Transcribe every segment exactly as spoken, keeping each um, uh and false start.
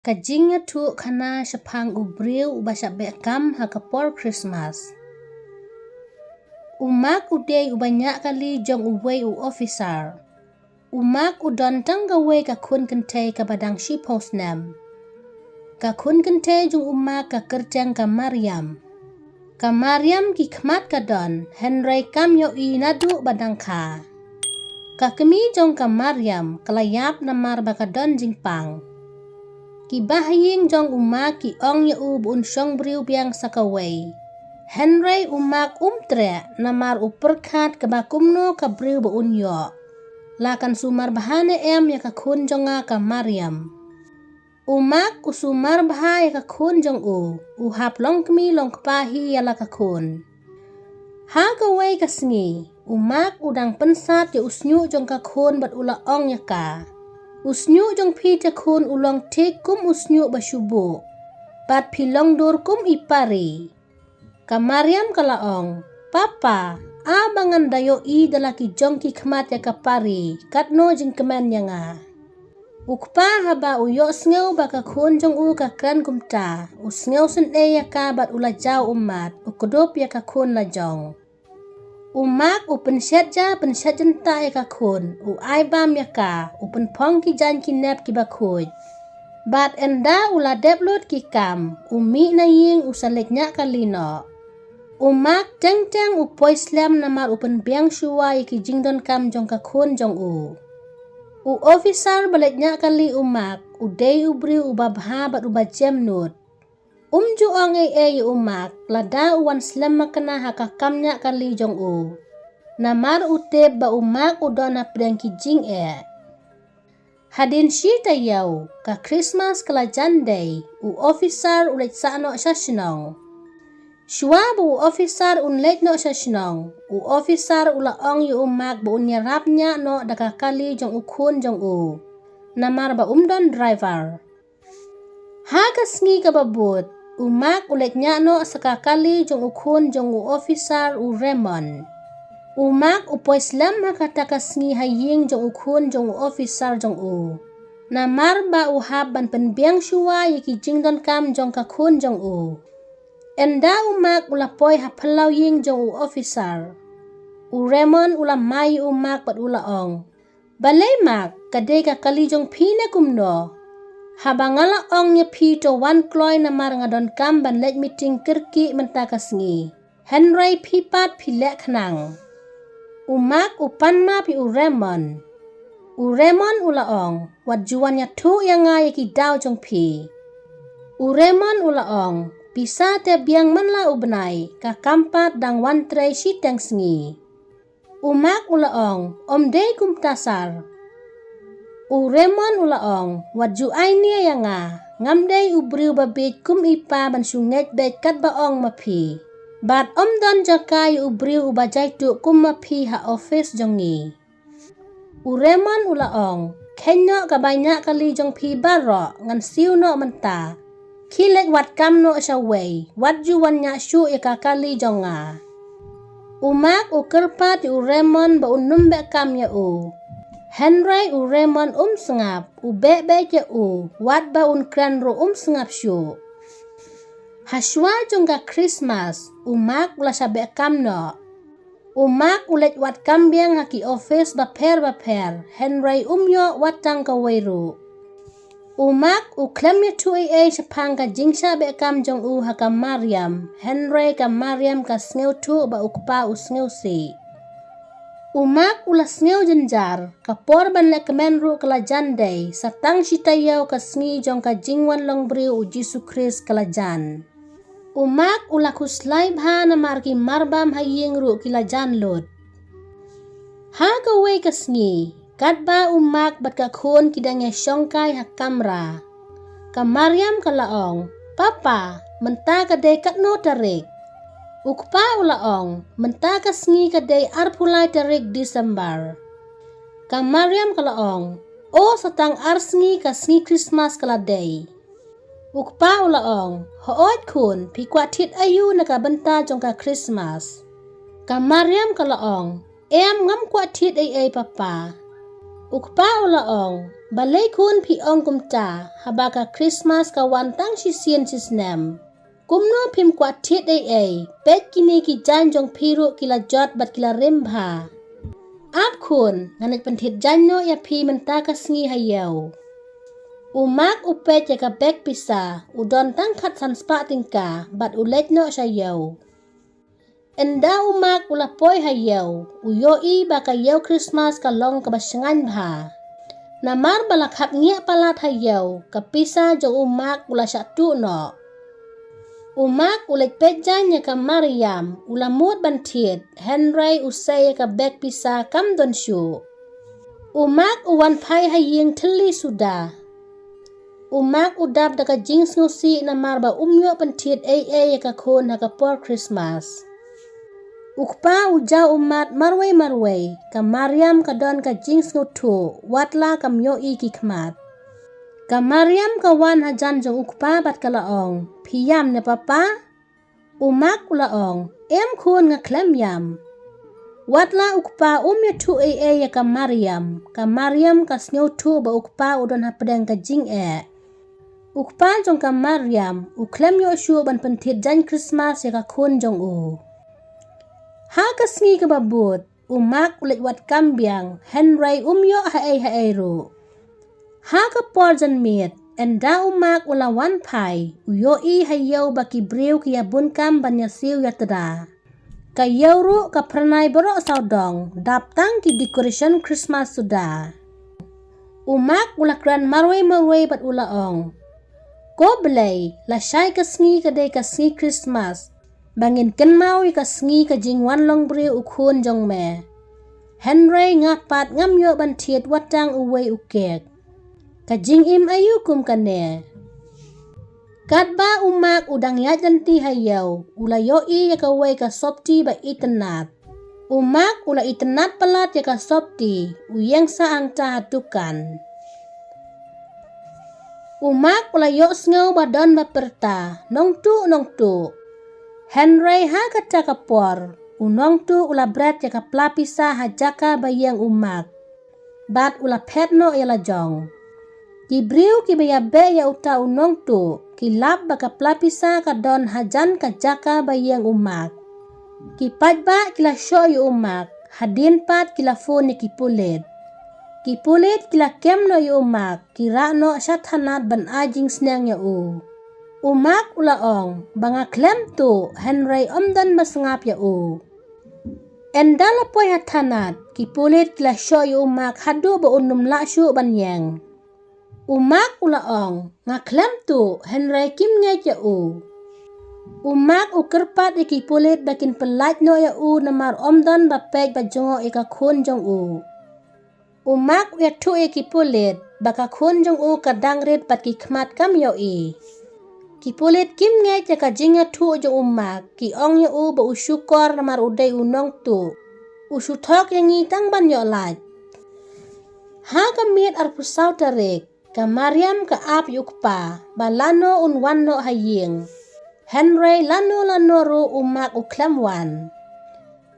Ka jingïathuh khana shaphang u briew uba shah beh kam ha ka por Christmas. U Mark u dei uba ñiah kali jong uwei u officer. U Mark u don tang kawei ka khun kynthei kaba dang shiphew snem. Ka khun kynthei jong u Mark ka kyrteng ka Mariam. Ka Mariam ki khmat ka don, hynrei kam ïohi naduh ba dang kha. Ka kmie jong ka Mariam ka la ïap namar ba ka don jingpang. Ki bahaïing jong u Mark ki ong ïa u ba un shong briew biang sa kawei. Hynrei u Mark um treh namar u pyrkhat kaba kumno ka briew ba un ïoh. La kan sumar bha ne em ïa ka khun jong nga ka Mariam. U Mark u sumar bha ïa ka khun jong u, u hap long kmie long kpa hi ïa la ka khun. Ha kawei ka sngi, u Mark u dang pynsat ïa u shñiuh jong ka khun bad u la ong ïa ka. U shñiuh jong phi te khun u long thik kum u shñiuh ba shu buh. Bad phi long dur kum i pari. Ka Mariam ka la ong, Papa, a ba ngan da ïohi da la ki jong ki khmat ïa ka pari, katno jingkmen ïa nga. U kpa haba u ïohsngew ba ka khun jong u ka kren kumta, u sngewsynei ïa ka bad u la jaw ummat, u kdup ïa ka khun la jong. U Mark u pynshet ja pynshet jynta ïa ka khun, u ai bam ïa ka, u pynphong ki jaiñ ki nep kiba khuid. Bad ynda u la dep lut ki kam, u mih na ïing u sa leit ñiah kali noh. U Mark teng teng u poi slem namar u pynbiang shuwa ïa ki jingdonkam jong ka khun jong u. U officer ba leit ñiah kali u Mark, u dei u briew uba bha bad uba jem nud. Um ju ong ei ei ïa u Mark, lada u wan slem makna ha ka kam ñiah kali jong u. Namar u tip ba u Mark u don hapdeng ki jingeh. Hadien shi taïew, ka Christmas ka la jan dei, u officer u leit sah noh sha shnong. Shuwa ba u officer un leit noh sha shnong, u officer u la ong ïa u Mark ba un ïarap ñiah noh da ka kali jong u khun jong u. Namar ba um don driver. Ha ka sngi kaba bud, u Mark u leit ñiah noh sa ka kali jong u khun jong u officer u Raymond. U Mark u poi slem ha kata ka sngi ha ïing jong u khun jong u officer jong u. Namar ba u hap ban pynbiang shuwa ïa ki jingdonkam jong ka khun jong u. Ynda u Mark u la poi ha phyllaw ïing jong u officer. U Raymond u la mai u Mark bad u la ong. Balei Mark, ka dei ka kali jong phi ne kumno? Haba nga la ong ïa phi to wan kloi namar nga donkam ban leit meeting kyrkieh mynta ka sngi. Hynrei phi pat phi leh khnang. U Mark u pan map ïa u Raymond. U Raymond u la ong, wat ju wan ïathuh ïa nga ïa ki daw jong phi. U Raymond u la ong, pisa te biang man la u bnai, ka kam pat dang wan trei shiteng sngi. U Mark u la ong, ym dei kumta sir. U Raymond u la ong, wat ju ai nia ïa nga, ngam dei u briew ba bieit kum i pa ban shu ngeit beit katba ong ma phi. Bad ym don jaka ïa u briew uba jaituh kum ma phi ha office jong ngi. U Raymond u la ong, kheiñ noh ka bai ñiah kali jong phi baroh, ngan siew noh mynta. Khie leit wad kam noh sha wei, wat ju wan ñiah shuh ïa ka kali jong nga. U Mark u kyrpad ïa u Raymond ba un ym beh kam ïa u. Hynrei u Raymond um sngap, u beh beit ïa u, wat ba un kren ruh um sngap shuh. Hashwa jong ka Christmas, u Mark u la shah beh kam noh. U Mark u leit wad kam biang ha ki office bapher bapher, hynrei um ïoh wat tang kawei ruh. U Mark u khlem ïathuh ei ei shaphang ka jingshah beh kam jong u ha ka Mariam, hynrei ka Mariam ka sngewthuh ba u kpa u sngewsih. U Mark u la sngew jynjar, ka por ban leh kmen ruh ka la jan dei, sa tang shi taïew ka sngi jong ka jingwan long briew u Jisu Khrist ka la jan. U Mark u la khuslai bha namar ki marbam ha ïing ruh ki la jan lut. Ha kawei ka sngi, katba u Mark bad ka khun ki dang ïashongkai ha kamra. Ka Mariam ka la ong, Papa, mynta ka dei katno tarik? U kpa u la ong, mynta ka sngi ka dei arphew lai tarik December. Ka Mariam ka la ong, o sa tang ar sngi ka sngi Christmas ka la dei. U kpa u la ong, hooid khun, phi kwah thied aïu na ka bynta jong ka Christmas? Ka Mariam ka la ong, em ngam kwah thied ei ei papa. U kpa u la ong, balei khun phi ong kumta, haba ka Christmas ka wan tang shisien shisnem. Kumno phim kwah thied ei ei, peit kine ki jaiñ jong phi ruh ki la jot bad ki la rim bha. Ap khun, ngan leit pynthied jaiñ noh ïa phi mynta ka sngi ha ïew. U Mak u peit ïa ka beg pisa, u don tang khatsan spah tyngka, bad u leit noh sha ïew. Ynda u Mak u la poi ha ïew, u ïohi ba ka ïew Christmas ka long kaba shngaiñ bha. Namar ba la khap ngiah palat ha ïew, ka pisa jong u Mak u la shah tuh noh. U Mak u leit peit jaiñ ïa ka Mariam, u la mut ban thied, hynrei u sei ïa ka beg pisa kam don shuh. U Mak u wan phai ha ïing thylli suda. U Mak u dap da ka jingsngewsih namar ba um ïoh pynthied ei ei ïa ka khun ha ka por Christmas. U kpa u jaw ummat marwei marwei, ka Mariam ka don ka jingsngewthuh, watla kam ïohi ki khmat. Ka Mariam ka wan hajan jong u kpa bad ka la ong, phi ïam ne papa? U Mak u la ong, em khun nga khlem ïam. Watla u kpa um ïathuh ei ei ïa ka Mariam, ka Mariam ka sngewthuh ba u kpa u don hapdeng ka jingeh. U kpa jong ka Mariam, u khlem ïoh shuh ban pynthied jaiñ Christmas ïa ka khun jong u. Ha ka sngi kaba bud, u Mak u leit wad kam biang, hynrei um ïoh haei haei ruh. Ha ka por janmiet, ynda u Mak u la wan phai, u ïohi ha ïew ba ki briew ki ïa bun kam ban ïa siew ïa tda. Ka ïew ruh ka phyrnai baroh sawdong, dap tang ki decoration Christmas suda. U Mak u la kren marwei marwei bad u la ong, ko Blei, lashai ka sngi ka dei ka sngi Christmas, ba ngin kynmaw ïa ka sngi ka jingwan long briew u khun jong me. Hynrei nga pat ngam ïoh ban thied wat tang uwei u kek. Ka jingim aïu kum kane. Katba u Mak u dang ïaid lynti ha ïew, u la ïohi ïa kawei ka sopti ba itynnad. U Mak u la itynnad palat ïa ka sopti, u ïeng sah hangta ha dukan. U Mak u la ïohsngew ba don ba pyrta, nongtuh nongtuh. Hynrei ha kata ka por, u nongtuh u la bret ïa ka pla pisa ha jaka ba ïeng u Mak. Bad u la phet noh ïa la jong. Ki briew kiba ïabeh ïa uta u nongtuh, ki lap ba ka pla pisa ka don hajan ka jaka ba ïeng u Mak. Ki paidbah ki la shoh ïa u Mak, hadien pat ki la phone ïa ki pulit. Ki pulit ki la kem noh ïa u Mak, ki rah noh sha thanat ban ai jingsneng ïa u. U Mak u la ong, ba nga khlem tuh, hynrei ym don ba sngap ïa u. Ynda la poi ha thanat, ki pulit ki la shoh ïa u Mak haduh ba un ym lah shuh ban ïeng. U Mak u la ong, nga khlem tuh, hynrei kim ngeit ïa u. U Mak u kyrpad ïa ki pulit ba kin pyllait noh ïa u namar ym don ba peit ba jngoh ïa ka khun jong u. U Mak u ïathuh ïa ki pulit, ba ka khun jong u ka dang rit bad ki khmat kam ïohi. Ki pulit kim ngeit ïa ka jingïathuh jong u Mak, ki ong ïa u ba u shukor namar u dei u nongtuh. U shu thok ïa ngi tang ban ïoh lait. Ha ka miet arphew saw tarik, ka Mariam ka ap ïa u kpa, ba lano un wan noh ha ïing. Hynrei lano lano ruh u Mak u khlem wan.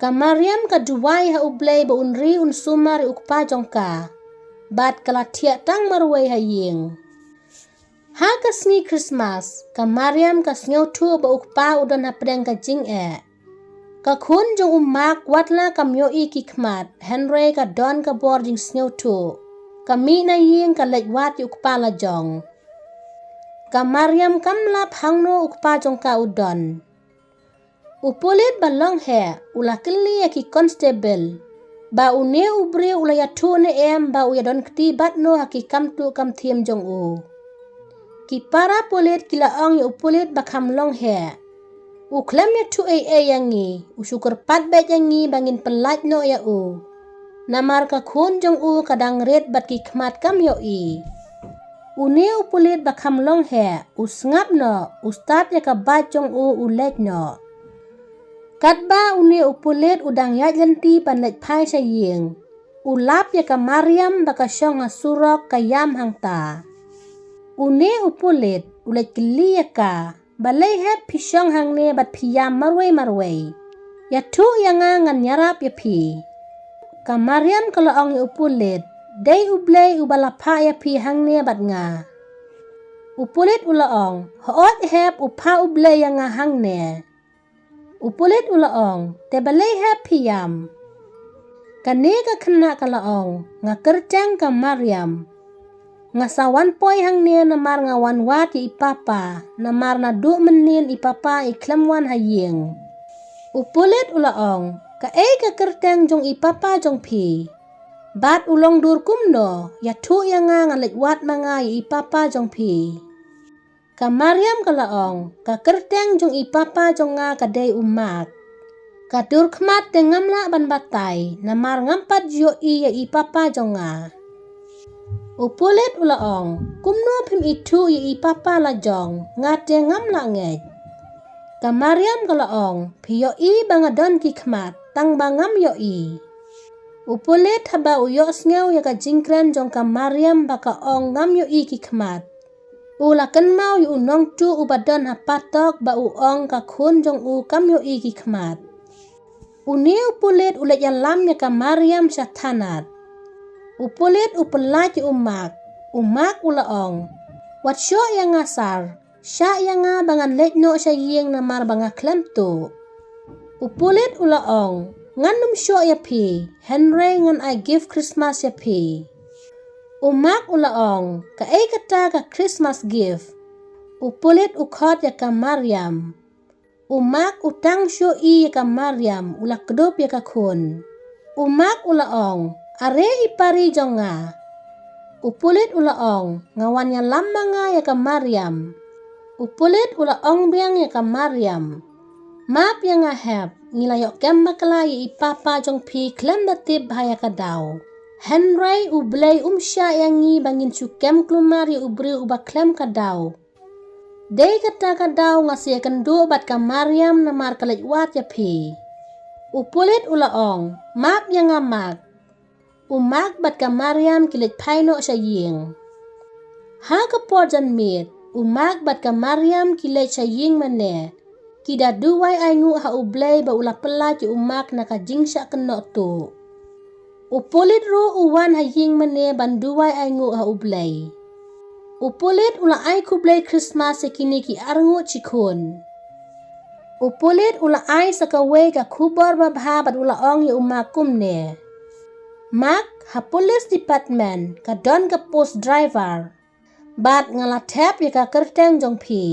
Ka Mariam ka duwai ha u Blei ba un ri un sumar ïa u kpa jong ka. Bad ka la thiah tang marwei ha ïing. Ha ka sngi Christmas, ka Mariam ka sngewthuh ba u kpa u don hapdeng ka jingeh. Ka khun jong u Mak watla kam ïohi ki khmat, hynrei ka don ka bor jingsngewthuh. Ka mih na ïing ka leit wad ïa u kpa la jong. Ka Mariam kam lap hangno u kpa jong ka u don. U pulit ba long heh, u la kylli ïa ki constable. Ba une u briew u la ïathuh ne em ba u ïadon kti bad no ha ki kam tuh kam thiem jong u. Ki para pulit ki la ong ïa u pulit ba kham long heh. U khlem ïathuh ei ei ïa ngi, u shu kyrpad beit ïa ngi ba ngin pyllait noh ïa u. Namar ka khun jong u ka dang rit bad ki khmat kam ïohi. Une u pulit ba kham long heh, u sngap noh, u start ïa ka bike jong u u leit noh. Katba une u pulit u dang ïaid lynti ban leit phai sha ïing. U lap ïa ka Mariam ba ka shong ha surok ka ïam hangta. Une u pulit, u leit kylli ïa ka, balei hep phi shong hangne bad phi ïam marwei marwei. Ïathuh ïa nga ngan ïarap ïa phi. Ka Mariam ka la ong ïa u pulit, Dei U Blei uba la phah ïa phi hangne bad nga. U pulit u la ong, hooid hep u phah U Blei ïa nga hangne. U pulit u la ong, te balei hep phi ïam? Kane ka khynnah ka la ong, nga kyrteng ka Mariam. Nga sa wan poi hangne namar nga wan wad ïa i papa, namar naduh mynnin i papa i khlem wan ha ïing. U pulit u la ong, kaei ka kyrteng jong i papa jong phi? Bad u long dur kumno, ïathuh ïa nga nga leit wad ma nga ïa i papa jong phi. Ka Mariam ka la ong, ka kyrteng jong i papa jong nga ka dei u Mak. Ka dur khmat te ngam lah ban batai, namar ngam pat ju ïohi ïa i papa jong nga. U pulit u la ong, kumno phim ithuh ïa i papa la jong, nga te ngam lah ngeit. Ka Mariam ka la ong, phi ïohi ba nga don ki khmat, tang ba ngam ïohi. U pulit haba u ïohsngew ïa ka jingkren jong ka Mariam ba ka ong ngam ïohi ki khmat, u la kynmaw ïa u nongtuh uba don ha patok ba u ong ka khun jong u kam ïohi ki khmat. Une u pulit u leit ïalam ïa ka Mariam sha thanat. U pulit u pyllait ïa u Mak. U Mak u la ong, wat shoh ïa nga sir, shah ïa nga ba ngan leit noh sha ïing namar ba nga khlem tuh. U pulit u la ong, ngan ym shoh ïa phi, hynrei ngan ai gift Christmas ïa phi. U Mak u la ong, kaei kata ka Christmas gift? U pulit u khot ïa ka Mariam. U Mak u tang shu ïohi ïa ka Mariam, u la kdup ïa ka khun. U Mak u la ong, are i pari jong nga. U pulit u la ong, nga wan ïalam ma nga ïa ka Mariam. U pulit u la ong biang ïa ka Mariam, map ïa nga hep, ngi la ïoh kem bakla ïa i papa jong phi khlem da tip bha ïa ka daw. Hynrei U Blei um shah ïa ngi ba ngin shu kem kulmar ïa u briew uba khlem ka daw. Dei kata ka daw nga sa ïakynduh bad ka Mariam namar ka leit wad ïa phi. U pulit u la ong, map ïa nga Mak. U Mak bad ka Mariam ki leit phai noh sha ïing. Ha ka por janmiet, u Mak bad ka Mariam ki leit sha ïing mane. Ki da duwai ainguh ha U Blei ba u la pyllait ïa u Mak na ka jingshah kynnoh tuh. U pulit ruh u wan ha ïing mane ban duwai ainguh ha U Blei. U pulit u la ai khublei Christmas ïa kine ki arngut shi khun. U pulit u la ai sa kawei ka khubor babha bad u la ong ïa u Mak kumne. Mak, ha police department ka don ka post driver. Bad nga la thep ïa ka kyrteng jong phi.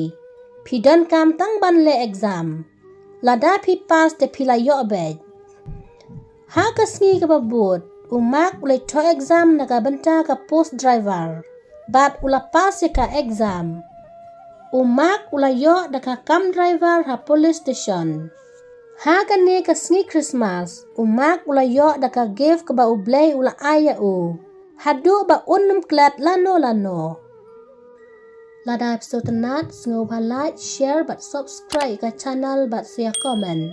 Phi donkam tang ban leh exam. Lada phi pass te phi la ïoh beit. Ha ka sngi kaba bud, u Mak u leit thoh exam na ka bynta ka post driver. Bad u la pass ïa ka exam. U Mak u la ïoh da ka kam driver ha police station. Ha kane ka sngi Christmas, u Mak u la ïoh da ka gift kaba U Blei u la ai ïa u. Haduh ba un ym klet lano lano. Lada phi sngewtynnat, sngewbha like, share bad subscribe ka channel bad sa comment.